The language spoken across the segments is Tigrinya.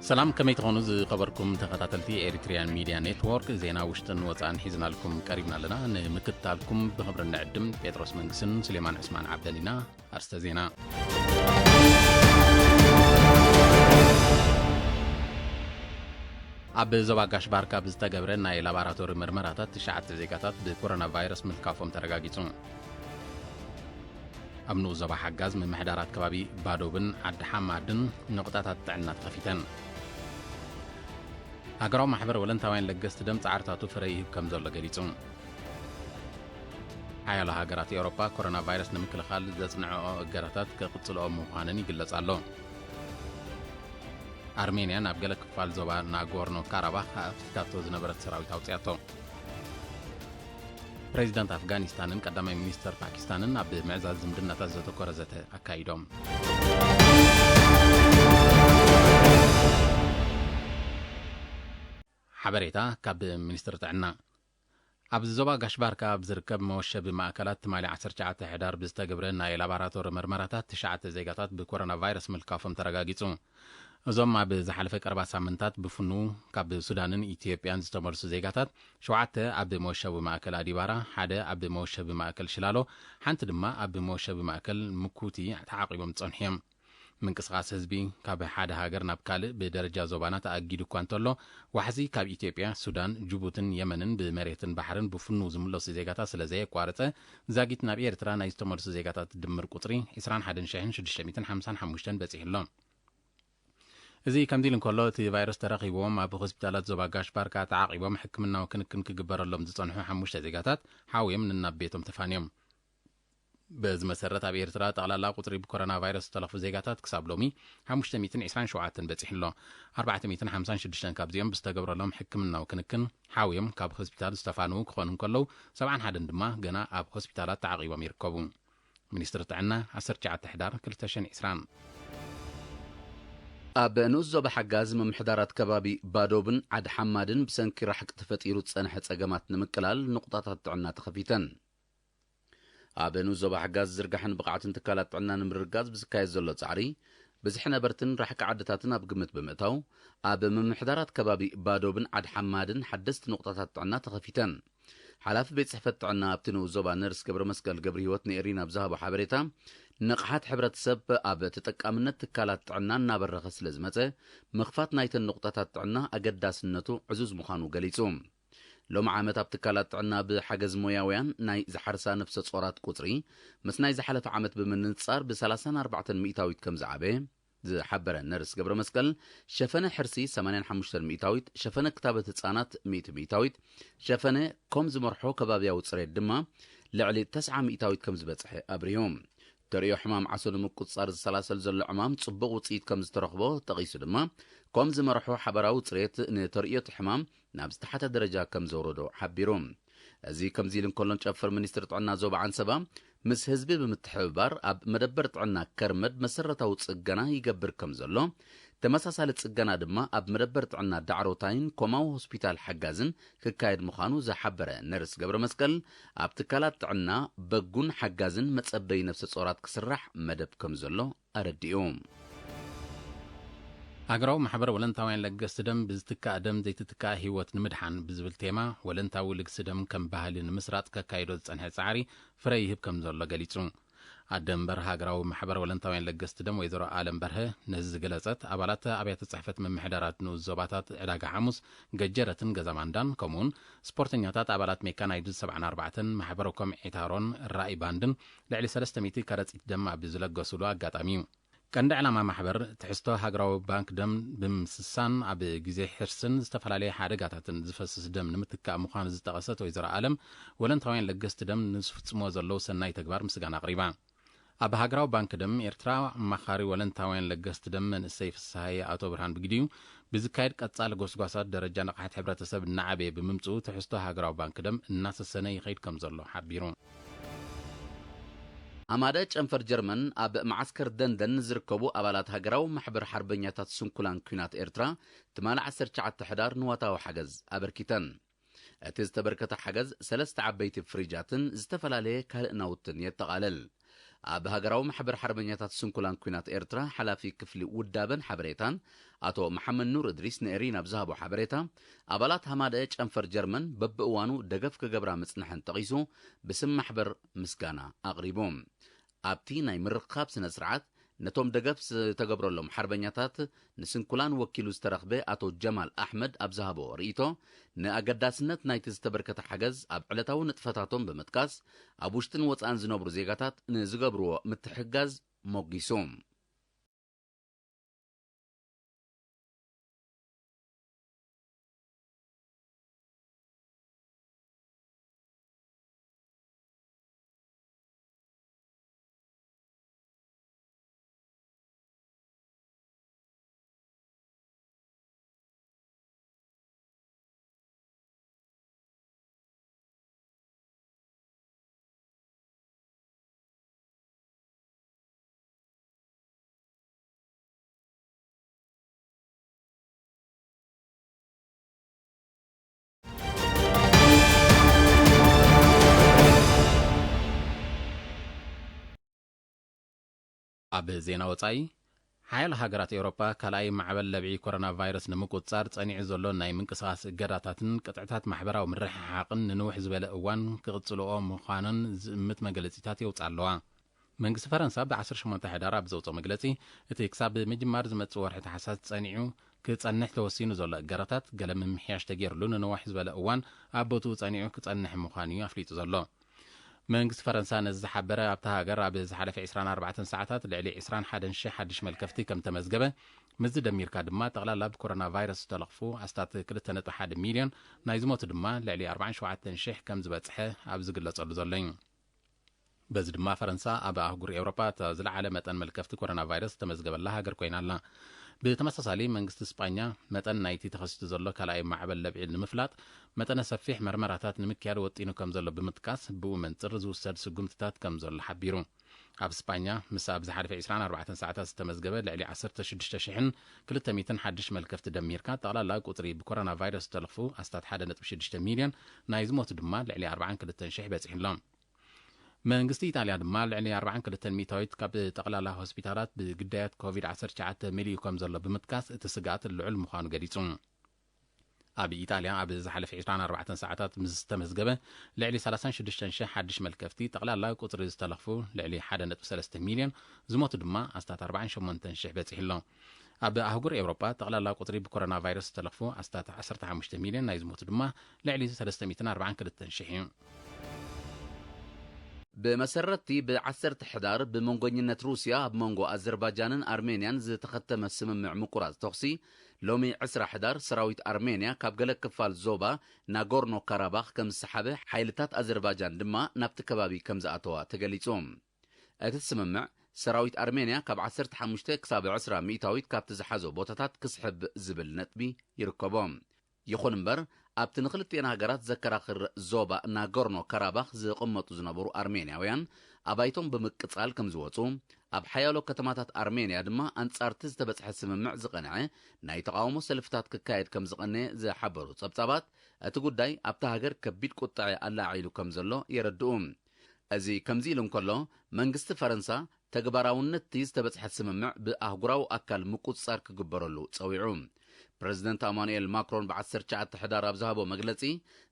ሰላም፣ ከመይ ትኾኑ ዝኸበርኩም ተኸታተልቲ ኤሪትሪያን ሚድያ ኔትወርክ? ዜና ውሽጥን ወፃእን ሒዝናልኩም ቀሪብና ኣለና። ንምክትታልኩም ብኽብሪ ንዕድም። ጴጥሮስ መንግስን ስሌማን ዕስማን ዓብደን ኢና። ኣርስተ ዜና። ኣብ ዞባ ጋሽ ባርካ ብዝተገብረ ናይ ላባራቶሪ ምርመራታት ትሽዓተ ዜጋታት ብኮሮና ቫይረስ ምልካፎም ተረጋጊጹ። ኣብ ንኡስ ዞባ ሓጋዝ ምምሕዳራት ከባቢ ባዶብን ዓዲ ሓማድን ንቑጣታት ጥዕና ተኸፊተን። ሃገራዊ ማሕበር ወለንታውያን ለገስቲ ደም ጻዕርታቱ ፍረ ይህብ ከም ዘሎ ገሊጹ። ሓያሎ ሃገራት ኤውሮጳ ኮሮና ቫይረስ ንምክልኻል ዘጽንዐኦ እገዳታት ክቕጽልኦ ምዃነን ይግለጽ ኣሎ። ኣርሜንያ ናብ ገለ ክፋል ዞባ ናጎርኖ ካራባኽ ኣእቲታቶ ዝነበረት ሰራዊት ኣውጽኣቶ። ፕሬዚዳንት ኣፍጋኒስታንን ቀዳማይ ሚኒስተር ፓኪስታንን ኣብ ምዕዛዝ ዝምድናታት ዘተኮረ ዘተ ኣካይዶም። ሓበሬታ ካብ ሚኒስትሪ ጥዕና። ኣብ ዞባ ጋሽ ባርካ ኣብ ዝርከብ መወሸቢ ማእከላት ትማሊ ዓሰርተ ትሽዓተ ሕዳር ብዝተገብረ ናይ ላባራቶሪ መርመራታት ትሽዓተ ዜጋታት ብኮሮና ቫይረስ ምልካፎም ተረጋጊጹ። እዞም ኣብ ዝሓለፈ ቀረባ ሳምንታት ብፍኑ ካብ ሱዳንን ኢትዮጵያን ዝተመልሱ ዜጋታት፣ ሸውዓተ ኣብ መወሸቢ ማእከል ኣዲባራ፣ ሓደ ኣብ መወሸቢ ማእከል ሽላሎ፣ ሓንቲ ድማ ኣብ መወሸቢ ማእከል ምኩቲ ተዓቂቦም ዝጸንሑ እዮም። ምንቅስቓስ ህዝቢ ካብ ሓደ ሃገር ናብ ካልእ ብደረጃ ዞባና ተኣጊዱ እኳ እንተሎ፣ ዋሕዚ ካብ ኢትዮጵያ፣ ሱዳን፣ ጅቡትን የመንን ብመሬትን ባሕርን ብፍኑ ዝምለሱ ዜጋታት ስለ ዘየቋረጸ፣ ዛጊት ናብ ኤርትራ ናይ ዝተመልሱ ዜጋታት ድምር ቁጽሪ ዕስራን ሓደን ሽሕን ሽዱሽተ ሚእትን ሓምሳን ሓሙሽተን በጺሑ ኣሎ። እዚ ከምዚ ኢሉ እንከሎ፣ እቲ ቫይረስ ተረኺብዎም ኣብ ሆስፒታላት ዞባ ጋሽ ባርካ ተዓቒቦም ሕክምናዊ ክንክን ክግበረሎም ዝጸንሑ ሓሙሽተ ዜጋታት ሓውዮም ንናብ ቤቶም ተፋንዮም። በዚ መሰረት ኣብ ኤርትራ ጠቕላላ ቁጽሪ ብኮሮና ቫይረስ ዝተለኽፉ ዜጋታት ክሳብ ሎሚ ሓሙሽተ ሚእትን ዕስራን ሸውዓተን በጺሑ ኣሎ። ኣርባዕተ ሚእትን ሓምሳን ሽዱሽተን ካብዚኦም ብዝተገብረሎም ሕክምናዊ ክንክን ሓውዮም ካብ ሆስፒታል ዝተፋነዉ ክኾኑ እንከለዉ፣ ሰብዓን ሓደን ድማ ገና ኣብ ሆስፒታላት ተዓቒቦም ይርከቡ። ሚኒስትሪ ጥዕና ዓሰርተ ትሽዓተ ሕዳር ክልተ ሽሕን ዕስራን። ኣብ ንኡስ ዞባ ሓጋዝ ምምሕዳራት ከባቢ ባዶብን ዓድ ሓማድን ብሰንኪ ራሕቂ ተፈጢሩ ዝጸንሐ ጸገማት ንምቅላል ንቑጣታት ጥዕና ተኸፊተን። ኣብ ንኡስ ዞባ ሓጋዝ ዝርጋሕን ብቕዓትን ትካላት ጥዕና ንምርጋጽ ብዝካየድ ዘሎ ጻዕሪ፣ ብዝሒ ነበርትን ራሕቂ ዓድታትን ኣብ ግምት ብምእታው፣ ኣብ ምምሕዳራት ከባቢ ባዶብን ዓድ ሓማድን ሓደስቲ ንቑጣታት ጥዕና ተኸፊተን። ሓላፊ ቤት ጽሕፈት ጥዕና ኣብቲ ንኡስ ዞባ ነርስ ገብረ መስቀል ገብረ ህይወት ንኤሪና ብዝሃቦ ሓበሬታ፣ ንቕሓት ሕብረተሰብ ኣብ ተጠቃምነት ትካላት ጥዕና እናበረኸ ስለ ዝመጸ፣ ምኽፋት ናይተን ንቑጣታት ጥዕና ኣገዳስነቱ ዕዙዝ ምዃኑ ገሊጹ። ሎሚ ዓመት ኣብ ትካላት ጥዕና ብሓገዝ ሞያውያን ናይ ዝሓርሳ ነፍሰ ጾራት ቁጽሪ ምስ ናይ ዝሓለፈ ዓመት ብምንጻር ብ ሰላሳን ኣርባዕተን ሚእታዊት ከም ዝዓበየ ዝሓበረ ነርስ ገብረ መስቀል፣ ሸፈነ ሕርሲ ሰማንያን ሓሙሽተን ሚእታዊት፣ ሸፈነ ክታበት ህጻናት ሚእቲ ሚእታዊት፣ ሸፈነ ኮም ዝመርሖ ከባብያዊ ጽሬት ድማ ልዕሊ ተስዓ ሚእታዊት ከም ዝበጽሐ ኣብሪሁ። ተርእዮ ሕማም ዓሶ ንምቁጽጻር ዝሰላሰል ዘሎ ዕማም ጽቡቕ ውጽኢት ከም ዝተረኽቦ ጠቒሱ ድማ፣ ኮም ዝመርሖ ሓበራዊ ጽሬት ንተርእዮት ሕማም ናብ ዝተሓተ ደረጃ ከም ዘውረዶ ሓቢሩ። እዚ ከምዚ ኢሉ እንከሎ፣ ጨፈር ሚኒስትሪ ጥዕና ዞባ ዓንሰባ ምስ ህዝቢ ብምትሕብባር ኣብ መደበር ጥዕና ከርመድ መሰረታዊ ጽገና ይገብር ከም ዘሎ፣ ተመሳሳሊ ጽገና ድማ ኣብ መደበር ጥዕና ዳዕሮታይን ኮማዊ ሆስፒታል ሓጋዝን ክካየድ ምዃኑ ዝሓበረ ነርስ ገብረ መስቀል፣ ኣብ ትካላት ጥዕና በጉን ሓጋዝን መጸበዪ ነፍሰ ጾራት ክስራሕ መደብ ከም ዘሎ ኣረዲኡ። ሃገራዊ ማሕበር ወለንታውያን ለገስቲ ደም ብዝትካእ ደም ዘይትትካእ ህይወት ንምድሓን ብዝብል ቴማ፣ ወለንታዊ ልግሲ ደም ከም ባህሊ ንምስራጽ ከካይዶ ዝጸንሐ ጻዕሪ ፍረ ይህብ ከም ዘሎ ገሊጹ። ኣደ መንበር ሃገራዊ ማሕበር ወለንታውያን ለገስቲ ደም ወይዘሮ ኣለም በርሀ ነዚ ዝገለጸት፣ ኣባላት ኣብያተ ጽሕፈት ምምሕዳራት ንኡስ ዞባታት ዕዳጋ ሓሙስ፣ ገጀረትን ገዛ ማንዳን፣ ከምኡውን ስፖርተኛታት ኣባላት ሜካናይዝድ ሰብዓን ኣርባዕተን፣ ማሕበረ ኮም ዒታሮን ራኢ ባንድን ልዕሊ ሰለስተ ሚእቲ ከረጺት ደም ኣብ ዝለገሱሉ ኣጋጣሚ እዩ። ቀንዲ ዕላማ ማሕበር፣ ትሕዝቶ ሃገራዊ ባንክ ደም ብምስሳን ኣብ ግዜ ሕርስን ዝተፈላለየ ሓደጋታትን ዝፈስስ ደም ንምትካእ ምዃኑ ዝጠቐሰት ወይዘሮ ኣለም፣ ወለንታውያን ለገስቲ ደም ንዝፍጽሞ ዘለዉ ሰናይ ተግባር ምስጋና ኣቕሪባ። ኣብ ሃገራዊ ባንክ ደም ኤርትራ ኣማኻሪ ወለንታውያን ለገስቲ ደም መንእሰይ ፍስሃየ ኣቶ ብርሃን ብግዲኡ፣ ብዝካየድ ቀጻሊ ጎስጓሳት ደረጃ ንቕሓት ሕብረተሰብ እናዓበየ ብምምጽኡ፣ ትሕዝቶ ሃገራዊ ባንክ ደም እናሰሰነ ይኸይድ ከም ዘሎ ሓቢሩ። ኣማደ ጨንፈር ጀርመን ኣብ መዓስከር ደንደን ንዝርከቡ ኣባላት ሃገራዊ ማሕበር ሓርበኛታት ስንኩላን ኲናት ኤርትራ ትማሊ ዓሰርተ ትሽዓተ ሕዳር ንዋታዊ ሓገዝ ኣበርኪተን። እቲ ዝተበርከተ ሓገዝ ሰለስተ ዓበይቲ ፍሪጃትን ዝተፈላለየ ካልእ ናውትን የጠቓልል። ኣብ ሃገራዊ ማሕበር ሓርበኛታት ስንኩላን ኲናት ኤርትራ ሓላፊ ክፍሊ ውዳበን ሓበሬታን ኣቶ መሓመድ ኑር እድሪስ ንኤሪና ኣብ ዝሃቦ ሓበሬታ፣ ኣባላት ሃማደኤ ጨንፈር ጀርመን በብእዋኑ ደገፍ ክገብራ ምጽንሐን ጠቒሱ፣ ብስም ማሕበር ምስጋና ኣቕሪቡ። ኣብቲ ናይ ምርኻብ ስነ ስርዓት፣ ነቶም ደገፍ ዝተገብረሎም ሓርበኛታት፣ ንስንኩላን ወኪሉ ዝተረኽበ ኣቶ ጀማል ኣሕመድ ኣብ ዝሃቦ ርእይቶ፣ ንኣገዳስነት ናይቲ ዝተበርከተ ሓገዝ ኣብ ዕለታዊ ንጥፈታቶም ብምጥቃስ፣ ኣብ ውሽጥን ወጻእን ዝነብሩ ዜጋታት ንዝገብርዎ ምትሕግጋዝ ሞጊሱ። ኣብ ዜና ወጻኢ፣ ሓያሎ ሃገራት ኤውሮጳ ካልኣይ ማዕበል ለብዒ ኮሮና ቫይረስ ንምቁጽጻር ጸኒዑ ዘሎ ናይ ምንቅስቓስ እገዳታትን ቅጥዕታት ማሕበራዊ ምርሕሓቕን ንንውሕ ዝበለ እዋን ክቕጽልኦ ምዃነን ዝእምት መግለጺታት የውጽኣ ኣለዋ። መንግስቲ ፈረንሳ ብ ዓሰርተ ሸሞንተ ሕዳር ኣብ ዘውጽኦ መግለጺ፣ እቲ ክሳብ ምጅማር ዝመጽእ ወርሒ ታሕሳስ ጸኒዑ ክጸንሕ ተወሲኑ ዘሎ እገዳታት ገለ ምምሕያሽ ተገይርሉ ንንውሕ ዝበለ እዋን ኣብ ቦትኡ ጸኒዑ ክጸንሕ ምዃኑ እዩ ኣፍሊጡ ዘሎ። መንግስቲ ፈረንሳ ነዚ ዝሓበረ፣ ኣብታ ሃገር ኣብ ዝሓለፈ ዕስራን ኣርባዕተን ሰዓታት ልዕሊ ዕስራን ሓደን ሽሕ ሓድሽ መልከፍቲ ከም ተመዝገበ፣ ምስዚ ደሚርካ ድማ ጠቕላላ ብኮሮና ቫይረስ ዝተለኽፉ ኣስታት ክልተ ነጥቢ ሓደ ሚልዮን፣ ናይ ዝሞቱ ድማ ልዕሊ ኣርባዓን ሸውዓተን ሽሕ ከም ዝበጽሐ ኣብ ዝግለጸሉ ዘሎ እዩ። በዚ ድማ ፈረንሳ ኣብ ኣህጉር ኤውሮጳ እታ ዝለዓለ መጠን መልከፍቲ ኮሮና ቫይረስ ዝተመዝገበላ ሃገር ኮይና ኣላ። ብተመሳሳሊ፣ መንግስቲ ስጳኛ መጠን ናይቲ ተኸሲቱ ዘሎ ካልኣይ ማዕበል ለብዒ ንምፍላጥ መጠነ ሰፊሕ መርመራታት ንምክያድ ወጢኑ ከም ዘሎ ብምጥቃስ፣ ብኡ መንጽር ዝውሰድ ስጉምትታት ከም ዘሎ ሓቢሩ። ኣብ ስጳኛ፣ ምስ ኣብ ዝሓለፈ ዕስራን ኣርባዕተን ሰዓታት ዝተመዝገበ ልዕሊ ዓሰርተ ሽዱሽተ ሽሕን ክልተ ሚእትን ሓድሽ መልከፍቲ ደሚርካ፣ ጠቕላላ ቁጽሪ ብኮሮና ቫይረስ ዝተለኽፉ ኣስታት ሓደ ነጥቢ ሽዱሽተ ሚልዮን፣ ናይ ዝሞቱ ድማ ልዕሊ ኣርባዓን ክልተን ሽሕ በጺሑ ኣሎ። መንግስቲ ኢጣልያ ድማ ልዕሊ ኣርባዓን ክልተን ሚእታዊት ካብ ጠቕላላ ሆስፒታላት ብግዳያት ኮቪድ ዓሰርተ ትሽዓተ መሊኡ ከም ዘሎ ብምጥቃስ፣ እቲ ስግኣት ልዑል ምዃኑ ገሊጹ። ኣብ ኢጣልያ ኣብ ዝሓለፈ ዕስራን ኣርባዕተን ሰዓታት ምስ ዝተመዝገበ ልዕሊ ሰላሳን ሽዱሽተን ሽሕ ሓድሽ መልከፍቲ፣ ጠቕላላ ቁጽሪ ዝተለኽፉ ልዕሊ ሓደ ነጥቢ ሰለስተ ሚልዮን፣ ዝሞቱ ድማ ኣስታት ኣርባዓን ሸሞንተን ሽሕ በጺሑ ኣሎ። ኣብ ኣህጉር ኤውሮጳ ጠቕላላ ቁጽሪ ብኮሮና ቫይረስ ዝተለኽፉ ኣስታት ዓሰርተ ሓሙሽተ ሚልዮን፣ ናይ ዝሞቱ ድማ ልዕሊ ሰለስተ ሚእትን ኣርባዓን ክልተን ሽሕ እዩ። ብመሰረትቲ፣ ብዓሰርተ ሕዳር ብመንጎኝነት ሩስያ ኣብ መንጎ ኣዘርባጃንን ኣርሜንያን ዝተኸተመ ስምምዕ ምቁራጽ ተኹሲ፣ ሎሚ ዕስራ ሕዳር ሰራዊት ኣርሜንያ ካብ ገለ ክፋል ዞባ ናጎርኖ ካራባኽ ከም ዝሰሓበ፣ ሓይልታት ኣዘርባጃን ድማ ናብቲ ከባቢ ከም ዝኣተዋ ተገሊጹ። እቲ ስምምዕ፣ ሰራዊት ኣርሜንያ ካብ ዓሰርተ ሓሙሽተ ክሳብ ዕስራ ሚእታዊት ካብቲ ዝሓዞ ቦታታት ክስሕብ ዝብል ነጥቢ ይርከቦ። ይኹን እምበር፣ ኣብቲ ንክልቲኤን ሃገራት ዘከራኽር ዞባ ናጎርኖ ካራባኽ ዝቕመጡ ዝነበሩ ኣርሜንያውያን፣ ኣባይቶም ብምቅጻል ከም ዝወጹ፣ ኣብ ሓያሎ ከተማታት ኣርሜንያ ድማ ኣንጻርቲ ዝተበጽሐ ስምምዕ ዝቐንዐ ናይ ተቓውሞ ሰልፍታት ክካየድ ከም ዝቐነየ ዝሓበሩ ጸብጻባት፣ እቲ ጉዳይ ኣብታ ሃገር ከቢድ ቁጥዐ ኣላዒሉ ከም ዘሎ የረድኡ። እዚ ከምዚ ኢሉ እንከሎ፣ መንግስቲ ፈረንሳ ተግባራውነት እቲ ዝተበጽሐ ስምምዕ ብኣህጉራዊ ኣካል ምቁጽጻር ክግበረሉ ጸዊዑ። ፕረዚደንት ኣማኑኤል ማክሮን ብ ዓሰርተ ትሽዓተ ሕዳር ኣብ ዝሃቦ መግለጺ፣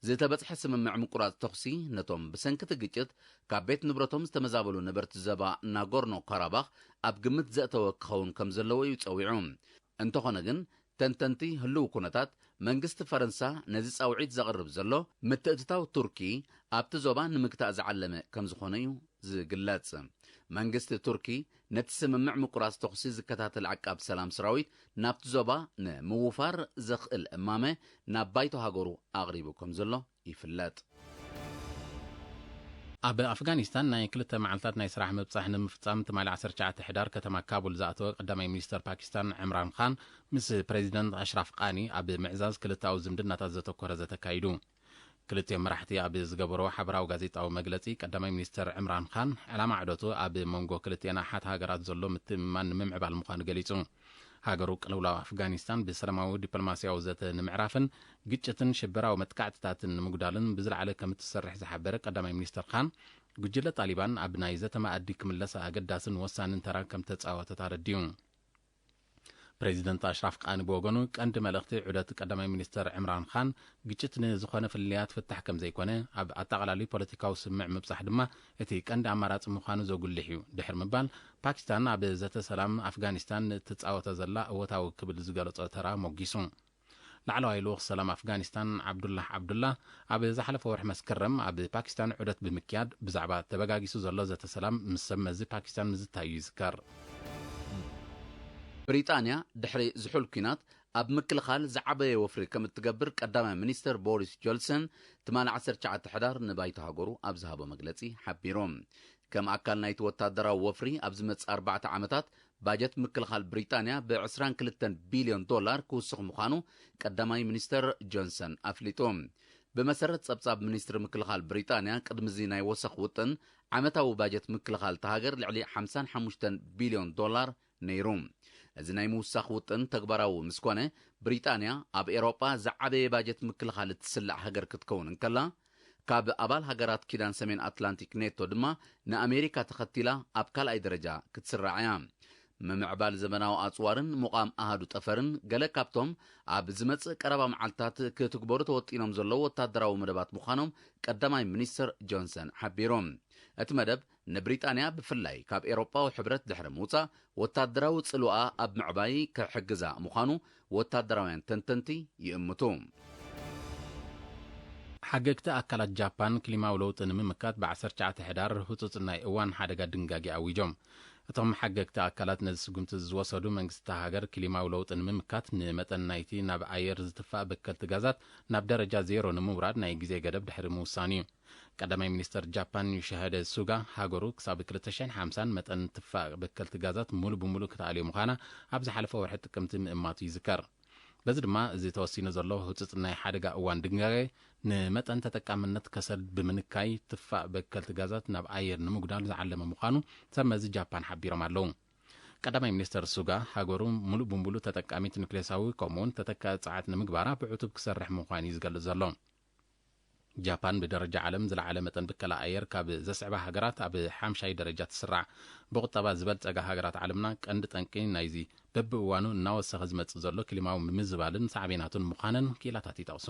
ዝተበጽሐ ስምምዕ ምቁራጽ ተኹሲ ነቶም ብሰንኪ እቲ ግጭት ካብ ቤት ንብረቶም ዝተመዛበሉ ነበርቲ ዘባ ናጎርኖ ካራባኽ ኣብ ግምት ዘእተወ ክኸውን ከም ዘለዎ እዩ ጸዊዑ። እንተኾነ ግን፣ ተንተንቲ ህልው ኩነታት፣ መንግስቲ ፈረንሳ ነዚ ጻውዒት ዘቕርብ ዘሎ ምትእትታው ቱርኪ ኣብቲ ዞባ ንምግታእ ዝዓለመ ከም ዝኾነ እዩ ዝግለጽ። መንግስቲ ቱርኪ ነቲ ስምምዕ ምቁራጽ ተኹሲ ዝከታተል ዓቃብ ሰላም ሰራዊት ናብቲ ዞባ ንምውፋር ዘኽእል እማመ ናብ ባይቶ ሃገሩ ኣቕሪቡ ከም ዘሎ ይፍለጥ። ኣብ ኣፍጋኒስታን ናይ ክልተ መዓልታት ናይ ስራሕ ምብጻሕ ንምፍጻም ትማሊ ዓሰርተ ትሽዓተ ሕዳር ከተማ ካቡል ዝኣተወ ቀዳማይ ሚኒስተር ፓኪስታን ዕምራን ኻን ምስ ፕሬዚደንት ኣሽራፍ ቃኒ ኣብ ምዕዛዝ ክልተኣዊ ዝምድናታት ዘተኮረ ዘተ ኣካይዱ። ክልቲኦም መራሕቲ ኣብ ዝገበርዎ ሓበራዊ ጋዜጣዊ መግለጺ፣ ቀዳማይ ሚኒስተር ዕምራን ኻን ዕላማ ዑደቱ ኣብ መንጎ ክልቲኤን ኣሓት ሃገራት ዘሎ ምትእምማን ንምምዕባል ምዃኑ ገሊጹ። ሃገሩ ቅልውላው ኣፍጋኒስታን ብሰላማዊ ዲፕሎማስያዊ ዘተ ንምዕራፍን ግጭትን ሽበራዊ መጥቃዕትታትን ንምጉዳልን ብዝለዓለ ከም እትሰርሕ ዝሓበረ ቀዳማይ ሚኒስተር ኻን፣ ጉጅለ ጣሊባን ኣብ ናይ ዘተ መኣዲ ክምለስ ኣገዳስን ወሳንን ተራ ከም ተጻወተት ኣረዲኡ። ፕሬዚደንት ኣሽራፍ ቃኒ ብወገኑ፣ ቀንዲ መልእኽቲ ዑደት ቀዳማይ ሚኒስተር ዕምራን ኻን፣ ግጭት ንዝኾነ ፍልልያት ፍታሕ ከም ዘይኮነ፣ ኣብ ኣጠቓላሊ ፖለቲካዊ ስምምዕ ምብጻሕ ድማ እቲ ቀንዲ ኣማራጺ ምዃኑ ዘጉልሕ እዩ ድሕሪ ምባል፣ ፓኪስታን ኣብ ዘተ ሰላም ኣፍጋኒስታን እትጻወቶ ዘላ እወታዊ ክብል ዝገለጾ ተራ ሞጊሱ። ላዕለዋይ ልኡኽ ሰላም ኣፍጋኒስታን ዓብዱላህ ዓብዱላ፣ ኣብ ዝሓለፈ ወርሒ መስከረም ኣብ ፓኪስታን ዑደት ብምክያድ፣ ብዛዕባ ተበጋጊሱ ዘሎ ዘተ ሰላም ምስ ሰብ መዚ ፓኪስታን ምዝታዩ ይዝከር። ብሪጣንያ ድሕሪ ዝሑል ኲናት ኣብ ምክልኻል ዝዓበየ ወፍሪ ከም እትገብር ቀዳማይ ሚኒስተር ቦሪስ ጆንሰን ትማሊ ዓሰርተ ትሽዓተ ሕዳር ንባይቶ ሃገሩ ኣብ ዝሃቦ መግለጺ ሓቢሩ። ከም ኣካል ናይቲ ወታደራዊ ወፍሪ ኣብ ዝመጽእ ኣርባዕተ ዓመታት ባጀት ምክልኻል ብሪጣንያ ብ ዕስራን ክልተን ቢልዮን ዶላር ክውስኽ ምዃኑ ቀዳማይ ሚኒስተር ጆንሰን ኣፍሊጡ። ብመሰረት ጸብጻብ ሚኒስትሪ ምክልኻል ብሪጣንያ፣ ቅድሚ እዚ ናይ ወሰኽ ውጥን ዓመታዊ ባጀት ምክልኻል እታ ሃገር ልዕሊ ሓምሳን ሓሙሽተን ቢልዮን ዶላር ነይሩ። እዚ ናይ ምውሳኽ ውጥን ተግባራዊ ምስ ኮነ፣ ብሪጣንያ ኣብ ኤውሮጳ ዝዓበየ ባጀት ምክልኻል እትስላዕ ሃገር ክትከውን እንከላ፣ ካብ ኣባል ሃገራት ኪዳን ሰሜን ኣትላንቲክ ኔቶ ድማ ንኣሜሪካ ተኸቲላ ኣብ ካልኣይ ደረጃ ክትስራዕ እያ። ምምዕባል ዘመናዊ ኣጽዋርን ምቋም ኣሃዱ ጠፈርን ገለ ካብቶም ኣብ ዝመጽእ ቀረባ መዓልታት ክትግበሩ ተወጢኖም ዘለዉ ወታደራዊ መደባት ምዃኖም ቀዳማይ ሚኒስትር ጆንሰን ሓቢሩ። እቲ መደብ ንብሪጣንያ ብፍላይ ካብ ኤውሮጳዊ ሕብረት ድሕሪ ምውጻእ ወታደራዊ ጽልዋኣ ኣብ ምዕባይ ክሕግዛ ምዃኑ ወታደራውያን ተንተንቲ ይእምቱ። ሓገግቲ ኣካላት ጃፓን ክሊማዊ ለውጢ ንምምካት ብ ዓሰርተ ትሽዓተ ሕዳር ህጹጽ ናይ እዋን ሓደጋ ድንጋጌ ኣዊጆም። እቶም ሓገግቲ ኣካላት ነዚ ስጉምቲ ዝወሰዱ መንግስቲ እታ ሃገር ክሊማዊ ለውጢ ንምምካት ንመጠን ናይቲ ናብ ኣየር ዝትፋእ በከልቲ ጋዛት ናብ ደረጃ ዜሮ ንምውራድ ናይ ግዜ ገደብ ድሕሪ ምውሳኑ እዩ። ቀዳማይ ሚኒስተር ጃፓን ዮሺሃደ ሱጋ፣ ሃገሩ ክሳብ ክልተ ሽሕን ሓምሳን መጠን ትፋእ በከልቲ ጋዛት ሙሉ ብሙሉ ክትኣልዮ ምዃና ኣብ ዝሓለፈ ወርሒ ጥቅምቲ ምእማቱ ይዝከር። በዚ ድማ እዚ ተወሲኑ ዘሎ ህጹጽ ናይ ሓደጋ እዋን ድንጋጌ ንመጠን ተጠቃምነት ከሰል ብምንካይ ትፋእ በከልቲ ጋዛት ናብ ኣየር ንምጉዳል ዝዓለመ ምዃኑ ሰብ መዚ ጃፓን ሓቢሮም ኣለዉ። ቀዳማይ ሚኒስተር ሱጋ፣ ሃገሩ ሙሉ ብሙሉ ተጠቃሚት ኑክሌሳዊ ከምኡውን ተተካኢ ጸዓት ንምግባራ ብዕቱብ ክሰርሕ ምዃኑ እዩ ዝገልጽ ዘሎ። ጃፓን ብደረጃ ዓለም ዝለዓለ መጠን ብከላ ኣየር ካብ ዘስዕባ ሃገራት ኣብ ሓምሻይ ደረጃ ትስራዕ። ብቁጠባ ዝበልጸጋ ሃገራት ዓለምና ቀንዲ ጠንቂ ናይዚ በብእዋኑ እናወሰኸ ዝመጽእ ዘሎ ክሊማዊ ምምዝባልን ሳዕቤናቱን ምዃነን ክኢላታት ይጠቕሱ።